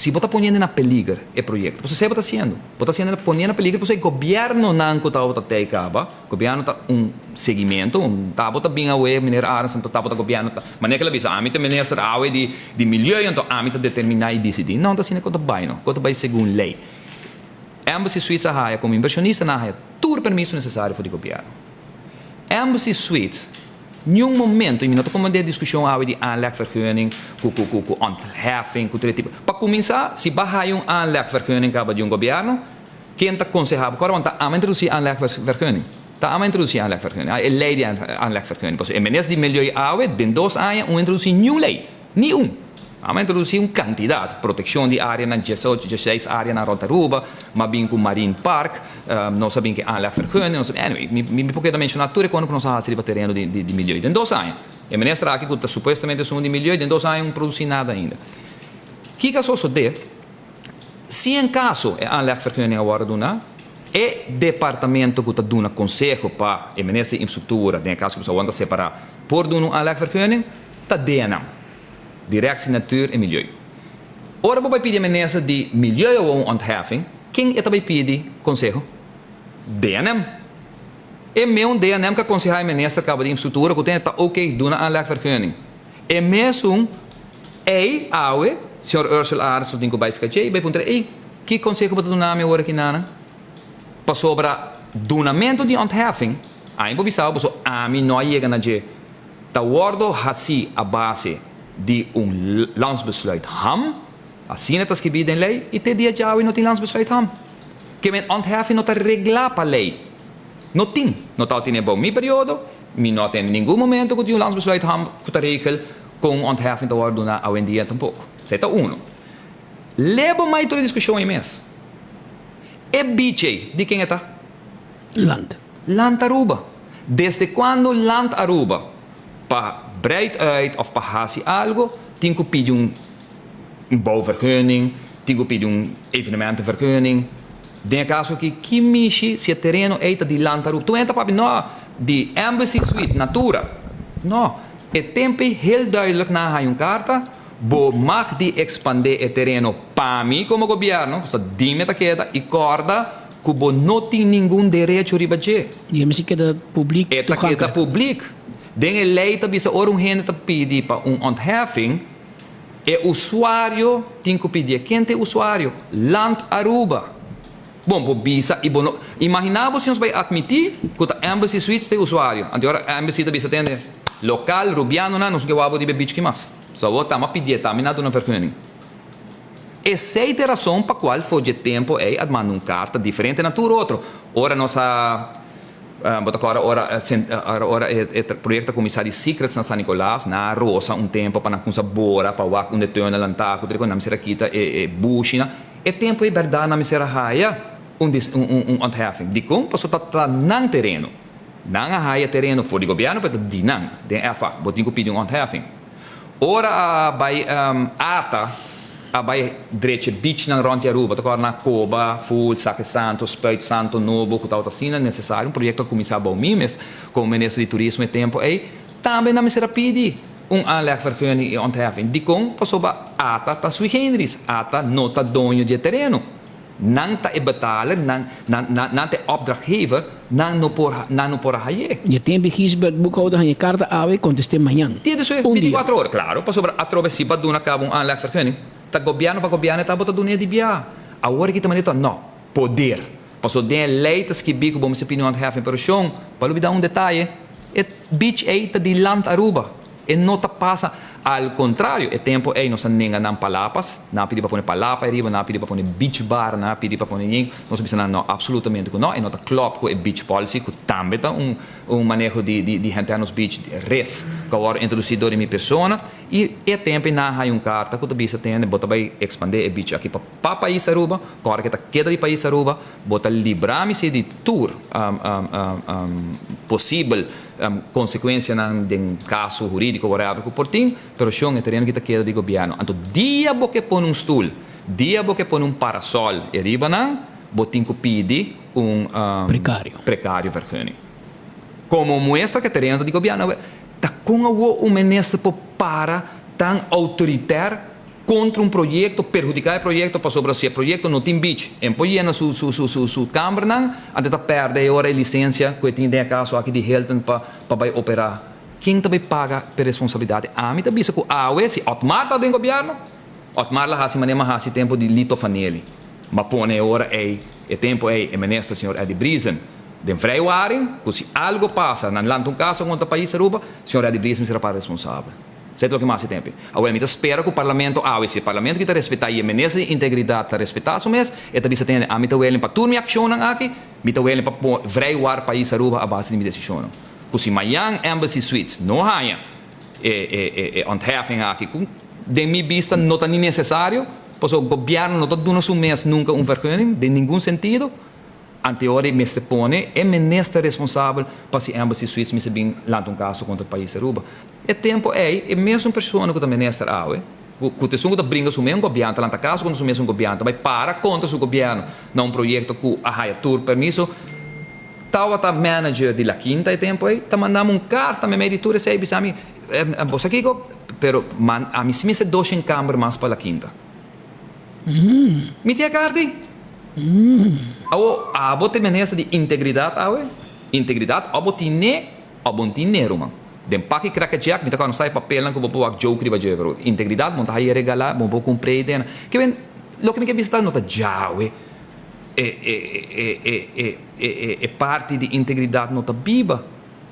Si bo ta poniendo na peliger e proyecto, pasobra esei bo ta haciendo. Bo ta haciendo poniendo na peliger pasobra e gobiernonan cu tabata tei caba, gobierno ta un seguimento, un tabata ta bin awe, meneer Arends, anto tabata gobierno ta, manera cu el a bisa, ami ta minister awe di di milieu, anto ami ta determina y dicidi. No, no ta asina cu ta bay no, cu ta bay segun ley. Embassy Suites a haya como inversionista nan a haya tur permiso necesario for di gobierno. Embassy Suites Niun momento, y mi no ta comprende e discusion awe di aanlegvergunning cu cu cu cu ontheffing cu tur e tipo. Pa cuminsa, si bo a haya un aanlegvergunning caba di un gobierno, ken ta conseha bo? Cora bo ta ama introduci aanlegvergunning. Ta ama introduci aanlegvergunning, e ley di aanlegvergunning. Pasobra e minister di Milieu awe den dos aña un introduci niun ley. Ni un. Amo a introduci un cantidad, proteccion di areanan, diesocho, dieseis areanan rond Aruba, m'a bin cu Marine Park, nos a bin cu aanlegvergunning, nos a bin, anyway, mi mi por keda menciona tur e cono cu nos a haci riba tereno di di milieu den dos aña. E minister aki cu ta supuestamente esun di milieu, den dos aña un produci nada ainda. Kico a sosode? Si en caso e aanlegvergunning a wordo duna, e departamento cu ta duna conseho pa e minister di infrastructura, den e caso cu nos awor ta separa, por duna un aanlegvergunning, ta DNA, Directie Natuur en Milieu. Ora bo bai pidi e minister di Milieu awor un ontheffing, ken e ta bai pidi conseho? DNM. E meun DNM cu a conseha e minister caba di infrastructura cu tin e ta ok duna aanlegvergunning. E mesun ey awe, señor Ursel Arends lo tin cu bai scache y bai puntra ey, ki conseho bo ta duna mi awor aki nana? Pasobra dunamento di ontheffing, ami por bisa bo pasobra ami no a yega na dje. Ta wordo haci a base di un landsbesluit ham, asina ta skibi den ley, y te dia djawe no tin landsbesluit ham. Ke men ontheffing no ta regla pa ley. No tin. No ta tene bou mi periodo, mi no a tene ningun momento cu tin un landsbesluit ham cu ta regel con un ontheffing ta wordo duna awendia tampoco. Esey ta uno. Lebo mai tur e discusion ey mes. E beach ey, di ken e ta? Land. Land Aruba. Desde cuando Land Aruba pa breid uit of pa haci algo tin cu pidi un bouwvergunning, tin cu pidi un evenementenvergunning? Den e caso aki ki mishi si e tereno ey ta di Land Aruba? Tur hende ta papia no di Embassy Suite, Natura. No, e tempo ey heel duidelijk nan a haya un carta, bo mag di expande e tereno pa mi como gobierno, pasobra dime ta keda y corda Ku bo no tin ningun derecho riba dje. I e mester keda publik E ta keda toegankelijk. publik. Den e lei ta bisa ora un hende ta pidi pa un ontheffing, e usuario tin ku pidié. Ken ta e usuario? Land Aruba. Bon, bo bisa i bo no. Imaginá bo si nos bai atmití ku ta Embassy Suites ta e usuario. Anto ora Embassy ta bisa tende, lokal Rubianonan nos no ke wak bo riba e beach ki mas. So awor tama pidié, tami na duna vergunning. Esei ta e rason pa cual for dje tempo ei a manda un carta diferente na tur otro. Ora nos a, bo ta corda ora ora e proyecto a cuminsa di Secrets na San Nicolas, nan a rosa un tempo pa nan cuminsa bora pa wak unda e tunnel nan ta cu tur nan mester a kita e bushinan. E tempo ei berdad nan mester a haya un un ontheffing. Dicon? Pasobra ta ta nan tereno. Nan a haya tereno for di gobierno pero ta di nan. Den FA bo tin cu pidi un ontheffing. Ora a bai ata a bai drecha beachnan rond di Aruba, ta kòrda na Coba, Ful, Sake Santo, Spuit Santo Nobo ku tabata asina nesesario, un proyekto a kuminsá bou mi mes komo minister di turismo e tempu ei, tambe nan mester a pidi un aanlegvergunning i ontheffing. Dikon? Pasobra ata ta sui generis, ata no ta doño di e tereno. Nan ta e betaler, nan, nan, nan, nan ta e opdrachtgever, nan no por, nan no por a hay'é. Dje tempu Gisbert Boekhouder haña e karta awe i kontest'é mañan. Dia despues, Un dia. binticuatro ora. Claro, pasobra atrobe si bo a duna caba un aanlegvergunning, ta gobierno pa gobierno e tabata dun'é di bia. Awor aki ta manera ta, no, poder. Pasobra den e ley ta skibí cu bo mester pidi un ontheffing, pero shon, bo a lubida un detaye, e beach ey ta di Land Aruba. E no ta pasa. Al contrario, e tempo ey nos a nenga nan palapas, nan a pidi pa pone palapa ariba, nan a pidi pa pone beach bar, nan a pidi pa pone ñin, nos a bisa nan no, absolutamente cu no, e no ta klop cu e beach policy cu tambe ta un un maneho di di di henter nos beach res cu a worde introduci door di mi persona y e tempo ey nan a haya un carta cu ta bisa tende bo ta bay expande e beach aki pa pa pais Aruba, cu ora cu e ta keda di pais Aruba bo ta libra mi si di tur posibel Konsekuensianan den kaso hurídiko whatever ku por tin, pero shon e tereno ki ta keda di gobièrnu. Anto dia bo ke pone un stul, dia bo ke pone un parasòl e riba nan, bo tin ku pidi un Prekario. prekario vergunning. Komo muestra ku e tereno ta di gobièrnu. Ta kon awor un minister por para tan outoritèr? Contra un proyecto, perhudica e proyecto pasobra si e proyecto no tin beach en por yena su su su su su cambernan, anto ta perde e ora e licencia cu e tin den e caso aki di Hilton pa pa bay opera. Ken ta bay paga p'e responsabilidad? Ami ta bisa cu awe si Otmar ta den gobierno, Otmar la haci manera m'a haci tempo di Lito Fanelli. M'a pone e ora ey, e tempo ey, e minister señor Eddie Briesen den vrijwaring cu si algo pasa, nan lanta un caso contra pais Aruba, señor Eddie Briesen mester a para responsabel. Esei ta loke mas e tempu. Awor mi ta spera ku Parlamento awe, si e Parlamento ki ta respetá i e Minister di Integridat ta respetá su mes, e ta bisa tende, ami ta welen pa tur mi akshonnan aki, mi ta welen pa vrijwaar pais Aruba a base di mi desishonnan. Ku si mañan Embassy Suites no haña e e e ontheffing aki, ku den mi bista no ta ni nesesario, pasobra gobièrnu no ta duna su mes nunka un vergunning den ningun sentido, Anteori mester pone e minister responsabel pa si Embassy Suites mester bin lanta un caso contra pais Aruba. E tempo ey e mesun persona cu ta minister awe, cu ta esun cu ta bringa su mesun gobierno, ta lanta caso contra su mesun gobierno, ta bay para contra su gobierno na un proyecto cu a haya tur permiso, tawata manager di La Quinta e tempo ey, ta mandami un carta memey di tur esey bisa mi, bo sa kico, pero ami si mester doshen camber mas pa La Quinta. Mi tin e carta ey. Awo, abo ta e minister di integridad awe? Integridad abo tine o bo no tine, ruman? Den paki Cracker Jack mi ta kòrda sa e papelnan ku bo por wak joke riba dje, pero integridad bo no ta haye regalá, bo no por kumpr'é den. Ke men, loke mi ke bisa ta no ta djawe e e e e e e e parti di integridad no ta biba.